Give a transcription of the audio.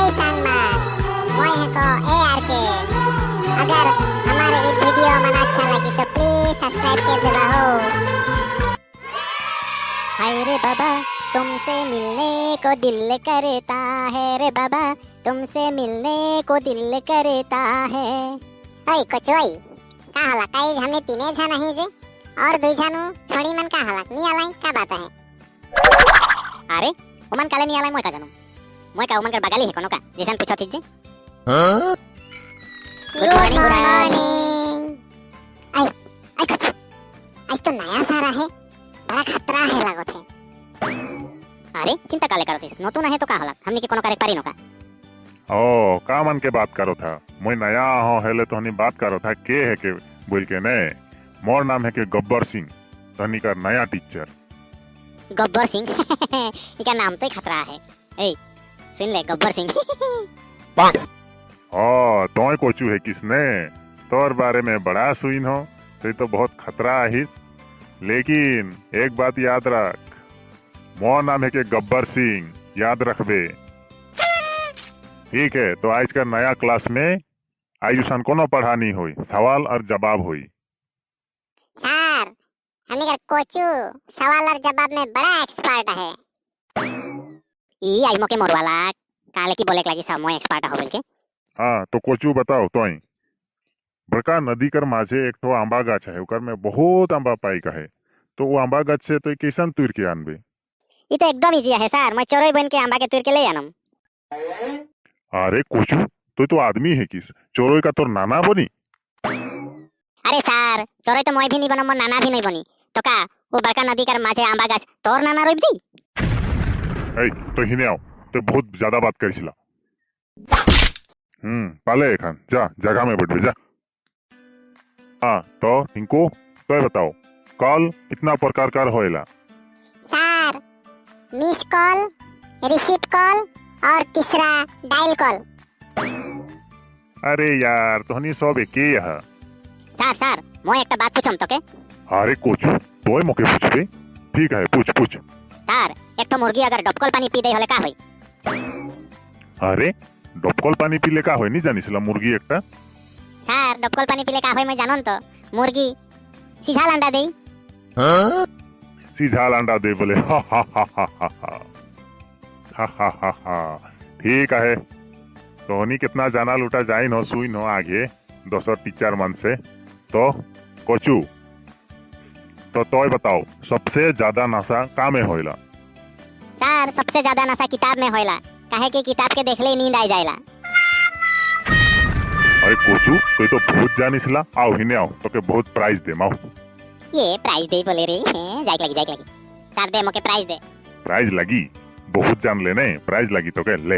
हाय संगमान, मैं है को ARK। अगर हमारे ये वीडियो मन अच्छा लगी तो प्लीज सब्सक्राइब कर देवा हो। हाय रे बाबा, तुमसे मिलने को दिल करता है रे बाबा, तुमसे मिलने को दिल करता है। ओए कोचोई, का होला? काई हमें तीने झन नहीं जे और दुई झन छोड़ी मन का होला? नी आलाई, का बात है? अरे, ओमन काले नहीं आलाई, मोय का जानू? मोय का ओमन कर बगाली है कोनो का जैसन पूछत जे? Good morning. आई आई कोचो, आज तो नया सारा है, बड़ा खतरा है लागत है। अरे, चिंता काले करतिस? नतून है तो का होला? हमनी के कोनो करे पारी नो का? ओ, का मन के बात करो था? मुई नया हो हेले तो बात करो था के है के बोल के ने। मोर नाम है के गब्बर सिंह, तहनी का नया टीचर। गब्बर सिंह? इका नाम तो ही खतरा है। ए, सुन ले, गब्बर सिंह। ओ, तोय कोचू है किसने? तोर बारे में बड़ा सुइन हो तो ये तो बहुत खतरा है। लेकिन एक बात याद रख, मोर नाम है के गब्बर सिंह, याद रखबे। ठीक है, तो आज का नया क्लास में आयुषान कोनो पढ़ा नहीं हुई, सवाल और जवाब हुई। सर, हमें का कोचू सवाल और जवाब में बड़ा एक्सपर्ट है। ई आई मोके मोरवाला काले की बोले लगी सब मोय एक्सपर्ट हो बोल के। हाँ, तो कोचू, बताओ तो, बड़का नदी कर माझे एक ठो आंबा गाछ है, ओकर में बहुत आंबा पाई का है, तो वो आंबा गाछ से तो कैसन तुर के आनबे? ई तो एकदम इजी है सर, मैं चोरई बन के आंबा के तुर के ले आनम। अरे कोचू, तो आदमी है किस? चोरोई का तोर नाना बनी? अरे सर, चोरई तो मैं भी नहीं बनम, मोर नाना भी नहीं बनी, तो का वो बड़का नदी कर माझे आंबा गाछ तोर नाना रोप दी? ए, तो हिने आओ, तो बहुत ज्यादा बात करिसला। पाले एखान जा, जगह में बैठबे जा। हाँ, तो टिंकू, तो बताओ, कॉल कितना प्रकार का होएला? Sir, miss call, receive call और तीसरा डायल कॉल। अरे यार, तोहनी सब एके है। सर, सर, मैं एक बात पूछम तोके। अरे कोचू, तोय मोके पूछबे? ठीक है, पूछ पूछ। सर, एक तो मुर्गी अगर डबकल पानी पी दे हले का होई? अरे, डबकल पानी पीले का होय? नहीं जानिसला मुर्गी एकटा। सर, डबकल पानी पीले का होय मैं जानन तो, मुर्गी सीधा अंडा देई। सीधा अंडा दे बोले। हा हा हा हा हा हा हा हा हा हा। ठीक है, तोहनी कितना जाना लूटा जाइन हो, सुइन हो आगे दोसर टीचर मन से। तो कोचू, तो तोय बताओ, सबसे ज्यादा नशा का में होइला? सर, सबसे ज्यादा नशा किताब में होइला, काहे कि किताब के देखले ही नींद आ जाएला। अरे कोचू, तो तो बहुत जानिसला। आओ, हिने आओ, तो के बहुत प्राइज दे, आओ। ये प्राइज दे बोले रे हैं, जाइक लगी, जाइक लगी। सर, दे मोके प्राइज दे। प्राइज लगी, बहुत जान लेने, प्राइज लगी तो के ले।